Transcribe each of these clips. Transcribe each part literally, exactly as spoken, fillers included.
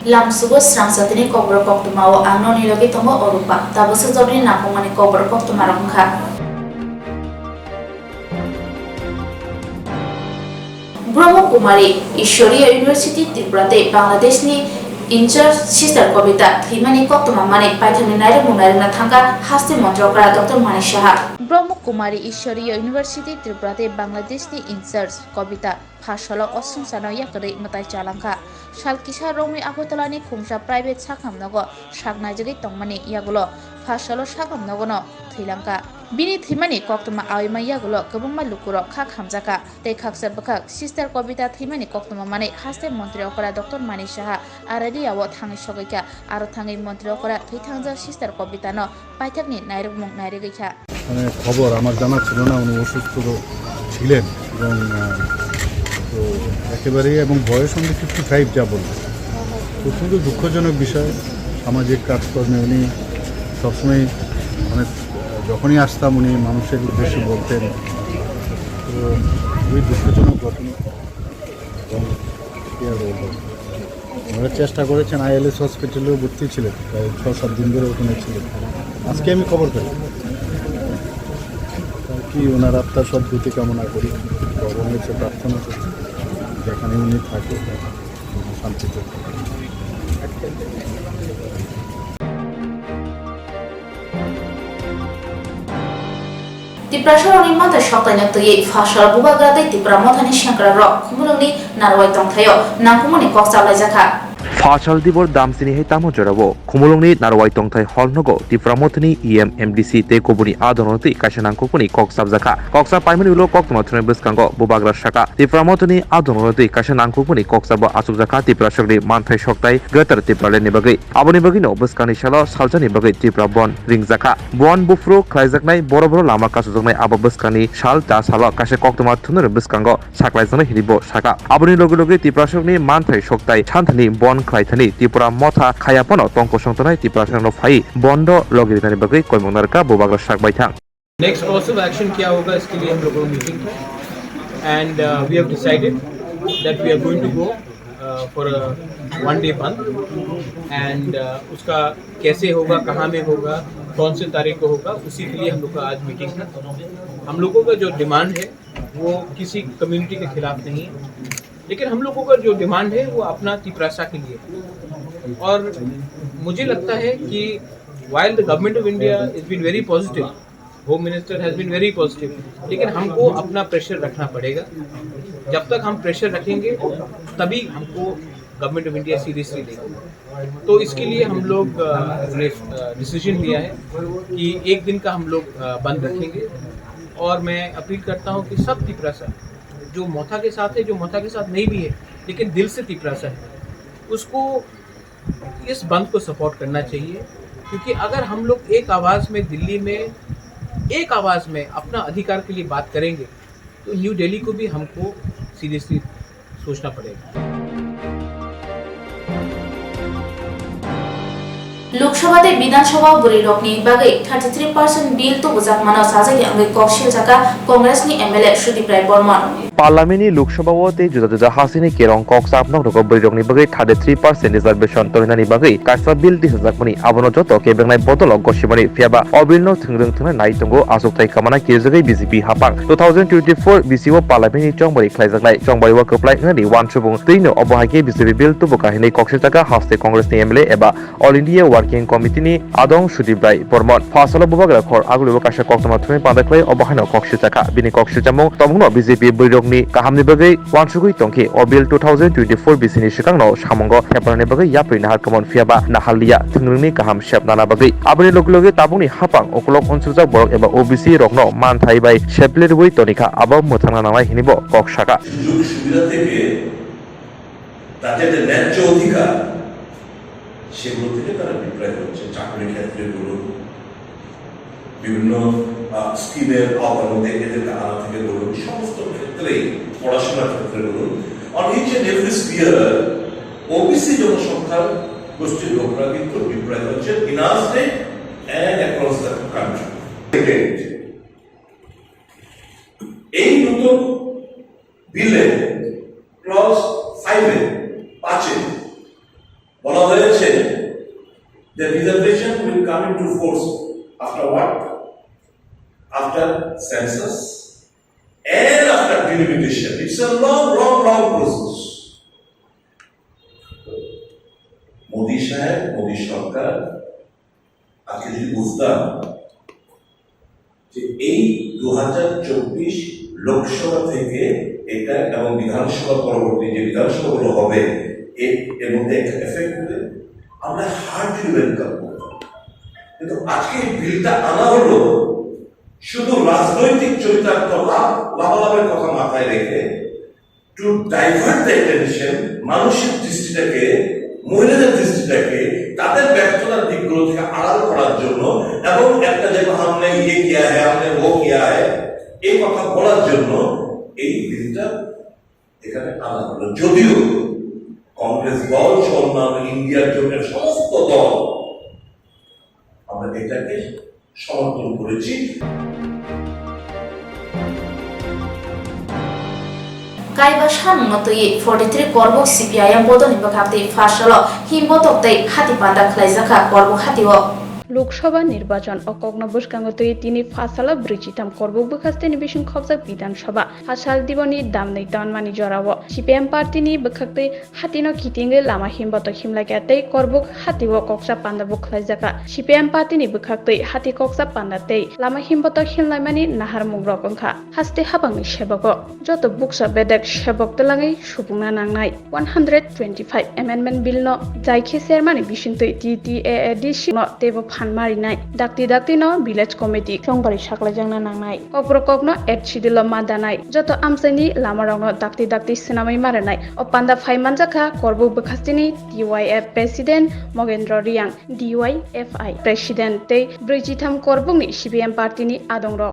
Lamsugo srang satini kokborok koktwmao ang noni logi tongo Orupa. Tabuk swkjakni nangkukmani kokborok koktwmarok wngkha. Brahma Kumari, Ishwariya University Tripura tei Bangladeshni in-charge Sister Kobita thwimani koktwma manwi paithakni nairwkmung nairwkna thangkha haste montri okra Doctor Manik Saha. Brahma Kumari, Ishwariya University Tripura tei Bangladeshni in-charge Kobita pha salo o swngcharno yakarwi mwtai chalangkha. Sal kisa romwi Agartala ni khungsa private sakhamnogo sak naijagwi tongmani yagulo pha salo sakhamnogono thwilangkha. Bini thwimani koktwma awi man yagulo kwbangma lukurok kha khamjakha. Tei khaksa bwkhak Sister Kobita thwimani koktwma manwi haste montri okra Doctor Manik Saha Aradia o thangwi sogwikha. Aro thangwi montri okra thwi thangjak Sister Kobita no paithakni nairwkmung nairwgwi kha. মানে খবর আমার জানা ছিল না, উনি অসুস্থ তো ছিলেন এবং আহ, তো একেবারেই এবং বয়স only fifty five যা বললেন। তো অত্যন্ত দুঃখজনক বিষয়। সামাজিক কাজকর্মে উনি সবসময় মানে আহ, যখনই আসতাম উনি মানুষের উদ্দেশ্যে বলতেন। তো খুবই দুঃখজনক ঘটনা। এবং কি আর বলবো? ওনারা চেষ্টা করেছেন, আইএলএস হসপিটালেও ভর্তি ছিলেন, প্রায় ছ সাত দিন ধরে ওখানে ছিলেন। আজকে আমি খবর পেলাম। আর কি ওনার আত্মার সদ্গতি কামনা করি, ভগবানের কাছে প্রার্থনা করছি, যেখানে উনি থাকেন শান্তিতে থাকেন। Tiprasarokni manthai soktaino twiwi pha salo bubagra tei Tipra Mothani sengkrakrok Khumulwngni narwai tongthaio nangkukmani kok chaplaijakha. Pha sal dibor damsini hai tamo jorao Khumulwngni narwai tongthai hall nogo Tipra Mothani E M, M D C tei kubuni adongrok twi kaisa nangkukmani kok chapjakha. Kok chap paimani ulo koktwma thwngwi bwskango bubagra saka Tipra Mothani adongrok twi kaisa nangkukmani kok chabo achukjakha Tiprasarokni manthai soktai Greater Tipraland ni bagwi. Aboni bagwino bwskangni salo salsani bagwi Tripura Bandh ringjakha. Bandh buphuru khlaijaknai boro boro lama kachujaknai abo bwskangni sal ta salo kaisa koktwma thumnani bwskango saklaijaknai hinwi bo sakha. Aboni loge loge Tiprasarokni manthai soktai santhani bandh khlaithani Tipra Motha khaya phano tong kosong tongnai Tiprasarokno phaiwi bandh o logi rinani bagwi koimung narwkha bubagra sak baithang. Next course of action क्या होगा, इसके लिए हम लोगों ने मीटिंग की, and we have decided that we are going to go for one day बंद, and उसका कैसे होगा, कहाँ में होगा, कौन से तारीख को होगा, उसी के लिए हम लोग का आज मीटिंग था। हम लोगों का जो डिमांड है वो किसी कम्युनिटी के खिलाफ नहीं है, लेकिन हम लोगों का जो डिमांड है वो अपना तिपरासा के लिए है। और मुझे लगता है कि while the government of India has been very positive, home minister has been very positive, लेकिन हमको अपना प्रेशर रखना पड़ेगा। जब तक हम प्रेशर रखेंगे तभी हमको गवर्नमेंट ऑफ इंडिया सीरियसली लेगी। तो इसके लिए हम लोग अ, ने डिसीजन लिया है कि एक दिन का हम लोग अ, बंद रखेंगे। और मैं अपील करता हूँ कि सब तिपरासा जो मोथा के साथ है, जो मोथा के साथ नहीं भी है, लेकिन दिल से तिपरासा है, उसको इस बंद को सपोर्ट करना चाहिए, क्योंकि अगर हम लोग एक आवाज़ में दिल्ली में एक आवाज़ में अपना अधिकार के लिए बात करेंगे, तो न्यू दिल्ली को भी हमको सीरियसली सोचना पड़ेगा। Lok Sabha tei Bidhan Sabha bwrwi rokni bagwi thirty three percent bill tubujakmano sajagya wngwi kok siljakha Congress ni M L A Sudip Rai Barman. Parliament ni Lok Sabha o tei juda juda hasini kerong kok chap nok rogo bwrwi rokni bagwi thirty three percent reservation torinani bagwi kaisa bill tisajakmani abono joto kebengnai bodol o gosimani, phiyaba o bill no thwngrwng thwngna nai tongo achukthai kamana kirijagwi B J P hapang. Two thousand twenty four B C o Parliament ni chongbari khlaijaknai chongbari o kwplai wngnani uansukmung twi no obo hai khe B J P bill tubu kahinwi kok siljakha haste Congress ni M L A eba All India Working Committee ni adong Sudip Rai Barman. Pha salo bubagra khor agulio kaisa koktwma thumwi panda khlai obo haino kok siljakha. Bini kok silchamung tongmungno B J P bwrwirokni kahamni bagwi uansugwi tongkhe o bill two thousand twenty four B C ni swkangno samungo thepnani bagwi yapri nahar kwmon phiyaba naharliya thwngrwngni kaham sep nana bagwi. Aboni logi logi tabukni hapang ukulok unsukjak borok eba O B C rokno manthai bai seple rwui tonikha abo mwthangna nangnai hinwi bo kok sakha. সুযোগ সুবিধা থেকে তাদের যে ন্যায্য অধিকার, সেগুলো থেকে তারা বিপ্রায় হচ্ছে। চাকরির ক্ষেত্রে বলুন, বিভিন্ন আহ, স্কিমের আওতার মধ্যে এদেরকে আনা থেকে বলুন, সমস্ত ক্ষেত্রেই, পড়াশোনার ক্ষেত্রে বলুন, on each and every sphere, OBC জনসংখ্যার গোষ্ঠীর লোকরা কিন্তু বিপ্রায় হচ্ছে in our state and across the country। এই নতুন বিলে ক্লজ ফাইভে, পাঁচে বলা The reservation will come into force after what? After census and after delimitation. It's a long, long, long process. Modi সাহেব, মোদি সরকার আজকে যদি বুঝতাম যে এই দু হাজার চব্বিশ লোকসভা থেকে এটা এবং বিধানসভা পরবর্তী যে বিধানসভাগুলো হবে, এ-, এর মধ্যে একটা এফেক্ট হবে, আমরা হার্ডলি ওয়েলকাম করতাম। কিন্তু আজকে এই বিলটা আনা হলো শুধু রাজনৈতিক চরিতার্থ লাভ, লাভালাভের কথা মাথায় রেখে, টু ডাইভার্ট দ্য অ্যাটেনশন, মানুষের দৃষ্টিটাকে, মহিলাদের দৃষ্টিটাকে তাদের ব্যর্থতার দিকগুলো থেকে আড়াল করার জন্য, এবং একটা যে হামনে ইয়ে কিয়া হ্যায়, হামনে ও কিয়া হ্যায়, এই কথা বলার জন্য এই বিলটা এখানে আনা হলো। যদিও কংগ্রেস দল সহ অন্যান্য ইন্ডিয়ার জোটের সমস্ত দল আমরা এটাকে সমর্থন করেছি। Kaiba samungno twiwi forty three Korbuk C P I M bodolni bwkhak twi pharsalo himbotok tei hati panda khlaijakha Korbuk hatio. Lok Sabha nirbachon o kokno bwskango twiwi tini pharsalo brwichitham Korbuk bwkhasteni bising khopjak Bidhan Sabha phasal diboni damnwi tonmani jorao C P I M partyni bwkhak twi hatino kitingwi lama himbotok himlaikha tei Korbuk hatio koksa panda bo khlaijakha. C P I M partyni bwkhak twi hati koksa panda tei lama himbotok himlaimani naharmungrok wngkha haste habangni sebogo. Joto bukcha bedek sebok twlangwi supungna nangnai. One hundred twenty-five Amendment Bill no jai khe sermani bisingtwi T T A A D C no teibo phan marinai. Dakti dakti no Village Committee chongbari saklaijakna nangnai. Kokborok kokno Eighth Schedule o ma danai. Joto amchaini lamarokno dakti dakti swnamwi ma rwnai. O panda phai manjakha Korbuk bwkhasteni T Y F President Mogendra Reang, D Y F I President tei brwichitham Korbukni C P I M partyni adongrok.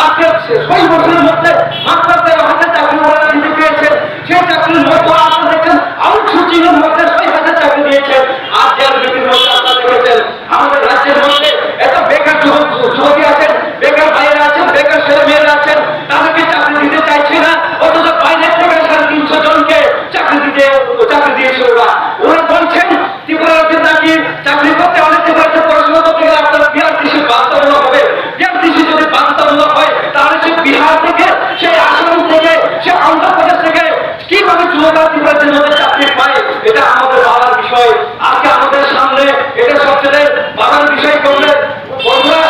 আজকে ছয় বছরের মধ্যে মাত্র তেরো হাজার চাকরি ওনারা দিতে পেরেছেন। সেই চাকরির মধ্যে আপনারা দেখছেন, আউটসোর্সিং এর মধ্যে ছয় হাজার চাকরি দিয়েছেন। আর যে আর বিটির মধ্যে আপনারা দেখেছেন, আমাদের রাজ্যের মধ্যে এত বেকার যুবক যুবতী আছেন, বেকার ভাইয়েরা আছেন, বেকার ছেলে মেয়েরা আছেন, তাদেরকে চাকরি দিতে চাইছে না। অথচ বাইরে থেকে সাড়ে তিনশো জনকে চাকরি দিতে, চাকরি দিয়েছে ওরা। ওরা বলছেন ত্রিপুরা রাজ্যে নাকি চাকরি করতে হলে, ত্রিপুরা রাজ্যে পড়াশোনা করতে গেলে আপনার বিআরটিসি বাধ্যতামূলক হবে। বিআরটিসি যদি বাধ্যতামূলক হয়, তাহলে সে বিহার থেকে, সে আসাম থেকে, সে অন্ধ্রপ্রদেশ থেকে কিভাবে যুবকরা ত্রিপুরা রাজ্যের মধ্যে চাকরি পায়, এটা আমাদের ভাবার বিষয়। আজকে আমাদের সামনে এটা সবচেয়ে ভাবার বিষয়। কংগ্রেস বন্ধুরা,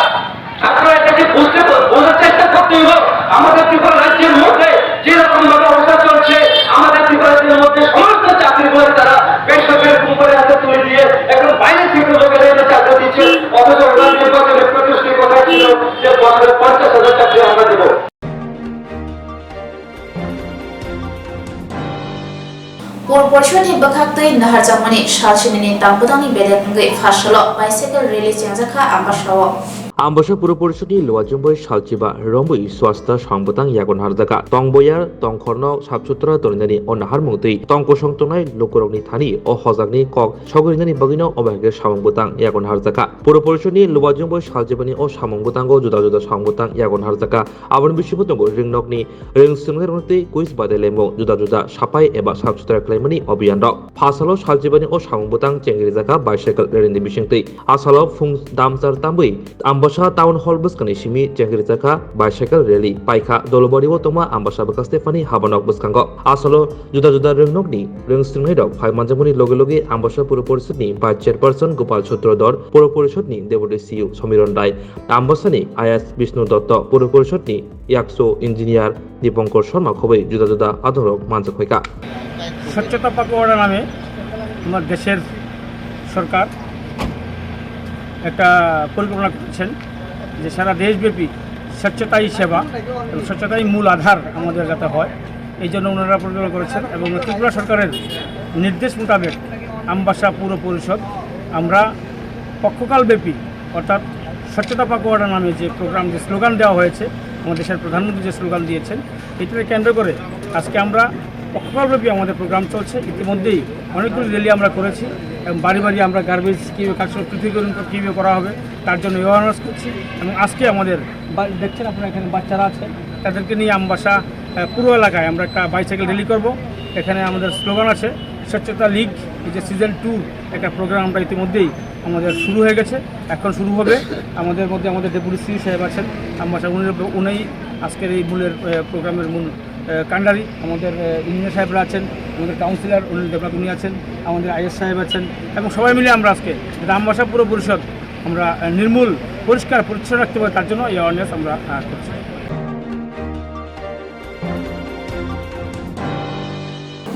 আপনারা এটাকে বুঝতে, বোঝার চেষ্টা করতে হবে। আমাদের ত্রিপুরা রাজ্যের মধ্যে যেরকম ভাবে অবস্থা চলছে, আমাদের ত্রিপুরা রাজ্যের মধ্যে সমস্ত চাকরিগুলো তারা বেসরকারি কোম্পানির হাতে তুলে দিয়ে এখন বাইরে থেকে লোকেদের চাকরি দিচ্ছে। অথচ ওনার নির্বাচনের প্রতিশ্রুতি কথা ছিল যে বছরে পঞ্চাশ হাজার চাকরি আমরা দেবো। Pur Porishod ni bwkhak twi naharjakmani salsinini tangpudangni bedek wngwi pharsalo bicycle rally chengjakha Ambasao. Ambasa Pur Porishod ni Luajwngbai salchiba romwi swasta samungtang yago naharjakha. Tongboya tongkhorno sap sutra torinani o naharmung twi tongkosong tongnai lukurokni thani o hojakni kok sogwi rinani bagwino o bahai khe samung bwtang yago naharjakha. Pur Porishod ni Luajwngbai salchibani o samung bwtango juda juda samung bwtang yago naharjakha. Aboni bisingo tongo ringnokni ring swngnai rokno tei quiz badai lemung juda juda sapai eba sap sutra khlaimani obiyan rok. Phasalo salchibani o samung bwtang chengrijak kha bicycle rally ni bisingtwi. Asalo phung damchar tambwi Ambasa Town Hall bwskangni simi chengrijak kha bicycle rally paikha Dolubario tongma Ambasa bwkha Stephanie habanok bwskango. Asalo juda juda ringnokni ring swngnai rok phai manjakmani loge loge Ambasa Pur Porishod ni Vice Chairperson Gopal Sutrodhar, Pur Porishod ni Deputy C E O Somiron Rai, Ambasani I A S Bishnu Dotto, Pur Porishod ni Yakso Engineer Dipankar Sharma khobwi juda juda adongrok manjak hoika. স্বচ্ছতা পাকোয়াড়া নামে আমার দেশের সরকার একটা পরিকল্পনা করেছেন যে সারা দেশব্যাপী স্বচ্ছতাই সেবা এবং স্বচ্ছতাই মূল আধার আমাদের যাতে হয়, এই জন্য ওনারা পরিকল্পনা করেছেন। এবং ত্রিপুরা সরকারের নির্দেশ মোতাবেক আমবাসা পৌর পরিষদ আমরা পক্ষকালব্যাপী, অর্থাৎ স্বচ্ছতা পাকোয়াড়া নামে যে প্রোগ্রাম, যে স্লোগান দেওয়া হয়েছে, আমাদের দেশের প্রধানমন্ত্রী যে স্লোগান দিয়েছেন, এটাকে কেন্দ্র করে আজকে আমরা পক্ষকালব্যাপী আমাদের প্রোগ্রাম চলছে। ইতিমধ্যেই অনেকগুলো র‍্যালি আমরা করেছি এবং বাড়ি বাড়ি আমরা গার্বেজ কীভাবে কালেকশন, পৃথকীকরণ কীভাবে করা হবে, তার জন্য অ্যাওয়ারনেস করছি। এবং আজকে আমাদের বা-, দেখছেন আপনারা এখানে বাচ্চারা আছে, তাদেরকে নিয়ে আমবাসা, আহ, পুরো এলাকায় আমরা একটা বাইসাইকেল র‍্যালি করব। এখানে আমাদের স্লোগান আছে, স্বচ্ছতা লীগ, এই যে সিজন টু একটা প্রোগ্রাম আমরা ইতিমধ্যেই আমাদের শুরু হয়ে গেছে, এখন শুরু হবে। আমাদের মধ্যে আমাদের ডেপুটি সিই সাহেব আছেন, আমবাসা, উনি, উনি আজকের এই মূলের, আহ, প্রোগ্রামের মূল, আহ, কাণ্ডারি। আমাদের, আহ, ইঞ্জিনিয়ার সাহেবরা আছেন, আমাদের কাউন্সিলর অনিল দেবনাথ উনি আছেন, আমাদের আইএস সাহেব আছেন, এবং সবাই মিলে আমরা আজকে আমবাসা পুর পরিষদ আমরা, আহ, নির্মূল, পরিষ্কার পরিচ্ছন্ন রাখতে পারি, তার জন্য এই অ্যাওয়ারনেস আমরা, আহ, করছি।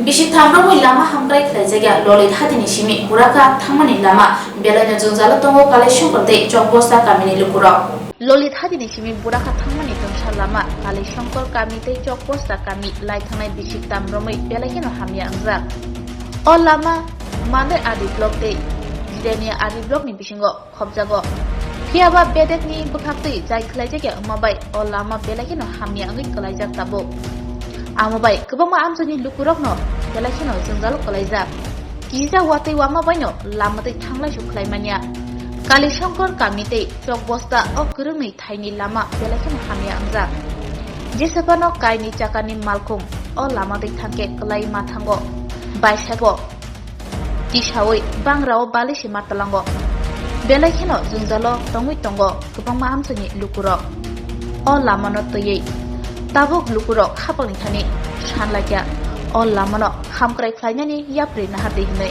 Bisi thamrokni lama hamkrai khlaijakya Lolit hatini simi Burakha thangmani lama belaino jwngjalo tongo Kalaisongkor tei Chokbosta kamini lukurok. Lolit hatini simi Burakha thangmani tongsa lama Kalaisongkor kami tei Chokbosta kami lai thangnai bisi thamrokni belai kheno hamya wngjak. O lama Mandai R D block tei Jirania R D blockni bisingo khopjago. Phiyaba bedekni bwkhaktwi jai khlaijakya wngma bai o lama belai kheno hamya wngwi kwlaijak tabuk. Amo bai kwbangma amchaini lukurokno belai kheno jwngjalo kwlaijak. Kisa watwi wama baino lama twi thanglaisu khlai manya. Kalisongkor kami tei Chokbosta o kwrwngni thaini lama belai kheno hamya wngjak. Jesephano kaini chakani malkhung o lama twi thangkhe kwlai ma thango. Baisabo tisaui bangrao bali se ma tlango. Belai kheno jwngjalo tongwi tongo kwbangma amchaini lukurok. O lamano twiwi tabuk lukurok hapangni thani sanlaikha o lamano hamkrai khlainani yapri nahardi hinwi.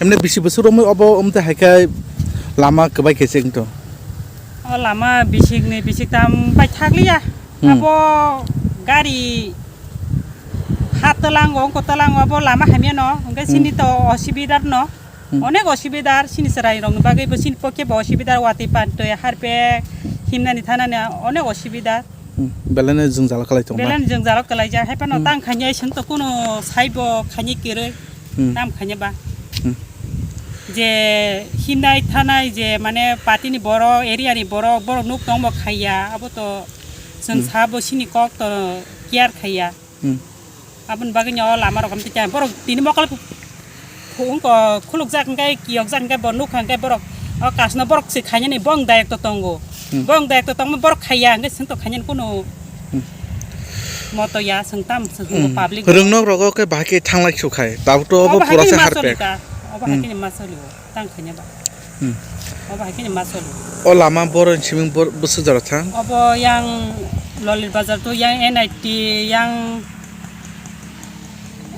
Emne bisi bwswk romwi obo, omte hai khe lama kwbai khe se wngto. O lama bisikni bisik tam bai thakliya. Hmm. Abo gari ha tlango, wngko tlango, abo lama hamya no, hwnkhe Hmm. sini to osibidar no. Hmm. Onek osibidar, sini chwrai rokni bagwi bo, sini pokhe bo osibidar, watwi pantwi, harpek, himnani thanani onek osibidar. Hmm. Belai no jwngjal kwlai tongma. Belai no jwngjal kwlaijak, hai phano Hmm. tang khainai chwng to kuno saibo khainai kwrwi, Hmm. tam khainai ba. Hmm. Je himnai thanai je mane party ni borok, area ni borok, borok nuk tongbo khaiya, abo to chwng Hmm. sabo sini kok to care khaiya. Hmm. Aboni bagwi no lama rok amtwi khe borok tini mokol phu-, phung ko khulukjak hwnkhe, kiyokjak hwnkhe, bo nukha hwnkhe borok o kasno borok se khainani bong dayek to tongo. Hmm. Bong dayek to tongma borok khaiya hwnkhe chwng to khainani kuno Hmm. moto ya, chwng tam chwng Hmm. public. Rwngnok rogo khe bahai khe thanglai su khai. Tabuk to obo Obo hai pura khe se ma harpek. Solika. Obo hai Hmm. khe ma solio. Tang khaina ba. Hmm. Obo hai khe ma solo. O lama boro ni simi bor-, bwswk jora thang? Obo yang Lolir Bazar to yang N I T yang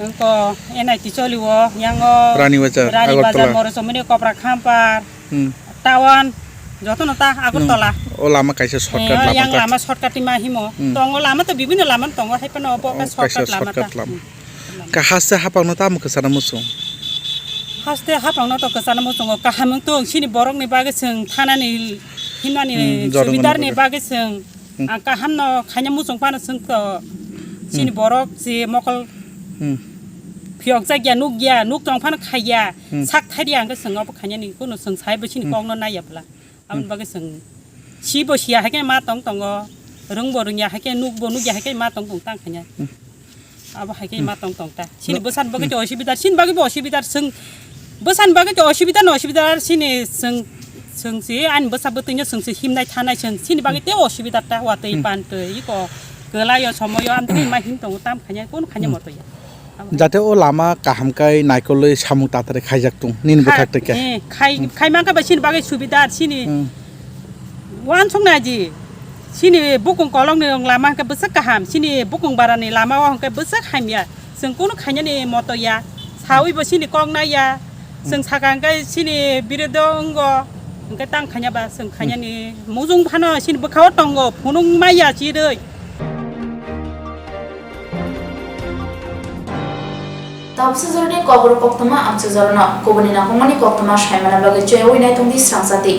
engko N I T choli o yang o Rani Bazar, Rani Agartala. Bazar, Morosomoni, Kopra Khampar, Hmm. Town, joto no ta Agartala. Hmm. O lama kaisa shortcut Eh, lama yang ta. Lama shortcut ma himo. Hmm. Tongo lama to bibinno lama tongo, hai phano obo Oh, kaisa shortcut lama shortcut ta. Lama. Hmm. Ka haste hapangno tamo kwchana muchung? Haste hapangno to kwchana muchungo, kaham wng tong, chini borokni bagwi chwng thanani, himnani Hmm, joto subidarni manwi bagwi. Bagwi chwng, Hmm. ang kahamno khaina muchung phano chwng to, chini Hmm. borok je mokol Hmm. phiyokjak ya, nuk ya, nuk tong phano khaiya, Hmm. sak thaiya hwnkhe chwng obo khainani kuno chwng saibo chini Hmm. kokno naiya bwla. Aboni Hmm. bagwi chwng sibo siya hai khe ma tong tongo, rwngbo rwngya hai khe, nukbo nukya hai khe ma tong tong tang khaina. Hmm. Abo hai khe Hmm. ma tong tong ta. Chini No. Bwsani bagwi Hmm. tei osibidar, chini bagwi bo osibidar, chwng bwsani bagwi tei osibidar no osibidar, chini chwng, chwng si ani bwsa bwtwino chwng si himnai thanai chwng, chini bagwi Hmm. tei osibidar ta, watwi Hmm. pantwi iko kwlaio somoyo amtwi ma him tongo tam khaina, kun khaina Hmm. moto ya. Jate o lama kaham kai naikolwi samung tatari khaijak tung nini bwkhak tei khe. Eh, khai, khai man khe ba chini bagwi subida, chini Hmm. wansuk nai ji. Chini bukung kolong ni lama hwnkhe bwswk kaham, chini bukung bara ni lama o hwnkhe bwswk hamya. Chwng kunu khainani moto ya. Sawi bo chini kok nai ya. Chwng Hmm. saka hwnkhe chini birodo wngo. Hwnkhe tang khaina ba chwng Hmm. khainani mujung phano chini bwkha o tongo, phunuk maya chirwi. Tabuksa jorani kokborok koktwma amchaijak jorano kubuni nangkukmani koktwma saimana bagwi choyaui naitongdi srangsa tei